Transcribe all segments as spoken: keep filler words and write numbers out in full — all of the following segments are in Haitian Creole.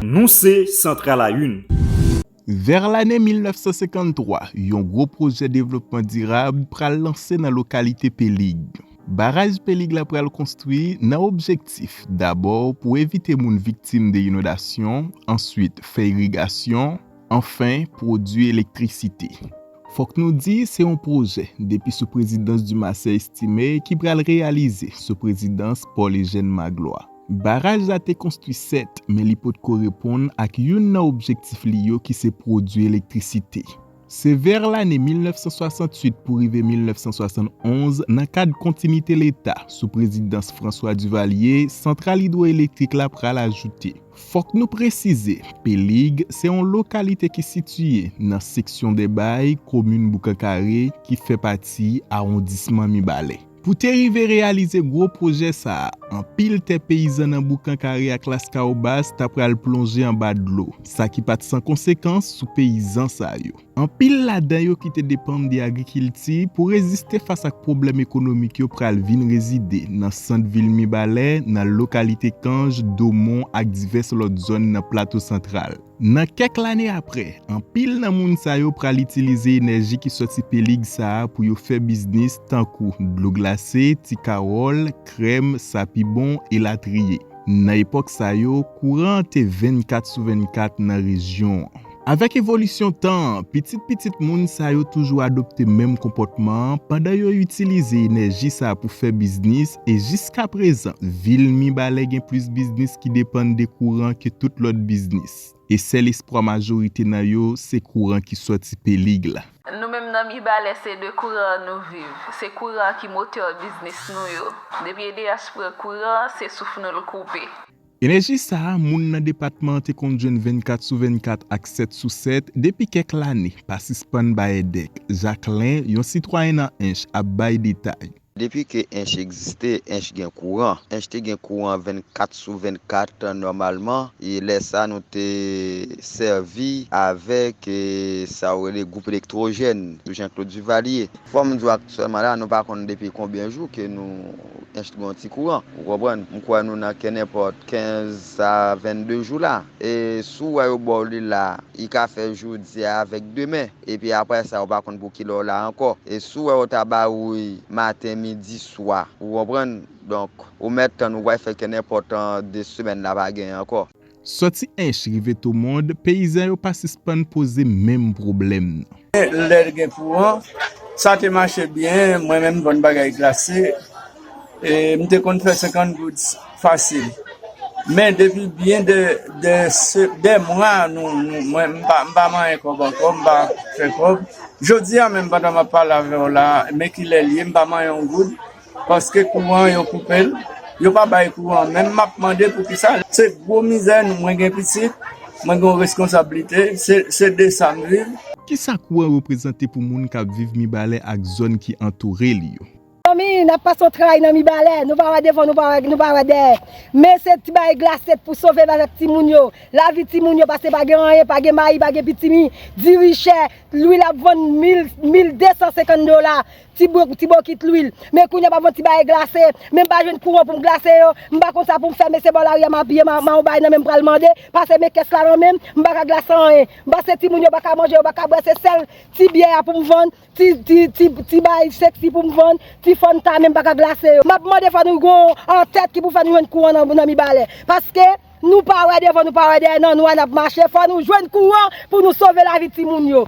Nou se Central à une. Vè lane mil nèf san senkann twa, yon gwo pwojè devlopman dirab pral lanse nan lokalite Pelig. Baraj Pelig la pral konstwi nan objektif, dabò, pou evite moun viktim de inondasyon, answit, fè irigasyon, anfen, pwodui elektrisite. Fòk nou di, se yon pwojè, depi sou prezidans Dumarsais Estimé, ki pral reyalize sou prezidans Paul Eugène Magloire. Baraj la te konstwi sèt, men li potko reponn ak youn nan objektif li yo ki se pwodui elektrisite. Se vè lane mil nèf san swasantuit pou rive mil nèf san swasannonz, nan kad kontinite Leta, sou prezidans François Duvalier, santral idwoelektrik la pral ajoute. Fòk nou presize, Pelig se yon lokalite ki sitiye nan seksyon Dèbay, komin Boukankare, ki fè pati awondisman Mibalè. Pou te rive reyalize gwo pwojè sa a, anpil tè peyizan nan Boukankare ak Laskawobas ta pral plonje anba dlo, sa ki pa t san konsekans sou peyizan sa yo. Anpil ladan yo ki te depann de agrikilti pou reziste fas ak pwoblèm ekonomik yo pral vin rezide nan sant vil Mibalè, nan lokalite Kanj, Domon ak divès lòt zòn nan Plato Santral. Nan kèk lane apre, anpil nan moun sa yo pral itilize enèji ki sòti Pelig sa a pou yo fè biznis tankou dlo glase, ti kawòl, krèm, sapibon, elatriye. Nan epòk sa yo, kouran an te vennkat sou vennkat nan rejyon an. Avèk evolisyon tan an, pitit pitit moun sa yo toujou adopte menm konpòtman an pandan yo itilize enèji sa a pou fè biznis, e jiskaprezan, vil Mibalè gen plis biznis ki depann de kouran ke tout lòt biznis. E sèl espwa majorite nan yo se kouran ki sòti Pelig la. Nou menm nan Mibalè, se de kouran an nou viv. Se kouran an ki motè biznis nou yo. Depi EDH pran kouran, se souf nou l koupe. Enèji sa a, moun nan depatman an te konn jwenn vennkat sou vennkat ak sèt sou sèt depi kèk lane, pa sispann bay dèk. Jacquelin, yon sitwayen nan Ench, ap bay detay. Depi ke Ench egziste, Ench gen kouran. Ench te gen kouran vennkat sou vennkat nòmalman, e lè sa a nou te sèvi avèk e, sa yo rele gwoup elektwojèn sou Jean Claude Duvalier. Fò m di w aktyèlman la, nou pa konn depi konbyen jou ke nou Ench gen yon ti kouran. Ou konprann? M kwè nou nan kenenpòt kenz a vennde jou la. E si w wè yo ba w li la, li ka fè jodi a avèk demen. Epi apre sa, ou pa konn pou kilè w la ankò. E si w wè yo ta ba ou li maten, midi, swa, ou konprann? Donk, ou mèt tann ou pral fè kenenpòt de semèn la pa genyen ankò. Sòti Ench rive Tomond, peyizan yo pa sispann poze menm pwoblèm nan. Lè gen kouran, sa te mache byen, mwen menm m vann bagay glase, e m te konn fè senkant goud fasil. Men depi byen de, de, se, de mwa, nou, nou, mwen, m pa, m pa manyen kòb ankò, m pa fè kòb. Jodi a menm, pandan m ap pale avè w la, men kilè l ye, m pa manyen yon goud. Paske kouran an, yo koupe l, yo pa bay kouran. Menm m ap mande poukisa. Se gwo mizè, mwen gen pitit, mwen gen yon reskonsablite, se, se de sa m viv. Kisa kouran reprezante pou moun k ap viv Mibalè ak zòn ki antoure l yo? Zanmi, n ap pase yon tray nan Mibalè, nou pa wè devan, nou pa wè, nou pa wè dèyè. Men se ti bagay glase pou sove avèk timoun yo. Lavi timoun yo, paske pa gen anyen, pa gen mayi, pa gen pitimi, diri chè, lwil ap vann mil, mil de san senkant dola. Ti bokit lwil. Men kounye a m ap vann ti bagay glase. Men m pa jwenn kouran pou m glase yo. M pa konn sa pou m fè, men se bò lari a m apiye, m a, m a yon bagay nan men m pral mande. Pase men kès la nan men m, m pa ka glase anyen. M pase timoun yo pa ka manje, yo pa ka bwè, se sèl ti byè a pou m vann, ti, ti, ti, ti bagay seksi pou m vann, ti Fanta, men m pa ka glase yo. M ap mande fò nou gon antèt ki pou fè nou jwenn kouran nan, nan Mibalè. Paske nou pa wè devan, nou pa wè dèyè nan nwa n ap mache, fò nou jwenn kouran pou nou sove lavi timoun yo.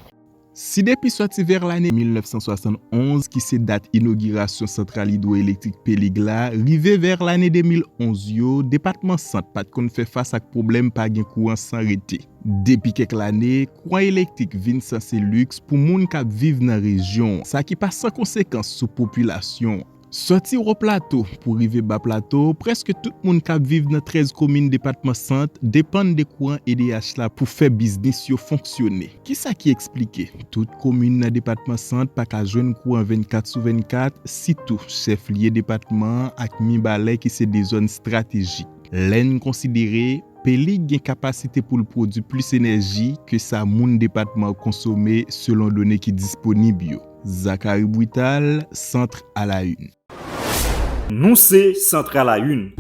Si depi sòti vè lane mil nèf san swasannonz, ki se dat inogirasyon santral idwoelektrik Pelig la, rive vè lane de mil onz yo, depatman Sant pa t konn fè fas ak pwoblèm pa gen kouran san rete. Depi kèk lane, kouran elektrik vin sanse liks pou moun k ap viv nan rejyon an, sa ki pa san konsekans sou popilasyon an. Sòti Wo Plato pou rive Ba Plato, prèske tout moun k ap viv nan trèz komin depatman Sant depann de kouran EDH la pou fè biznis yo fonksyone. Kisa ki eksplike tout komin nan depatman Sant pa ka jwenn kouran vennkat sou vennkat, sitou chèf lye depatman an ak Mibalè ki se de zòn estratejik? Lè n konsidere Pelig gen kapasite pou l pwodui plis enèji ke sa moun depatman an konsome selon done ki disponib yo. Zachary Brital, Centre à la Une. Nou se Centre à la Une.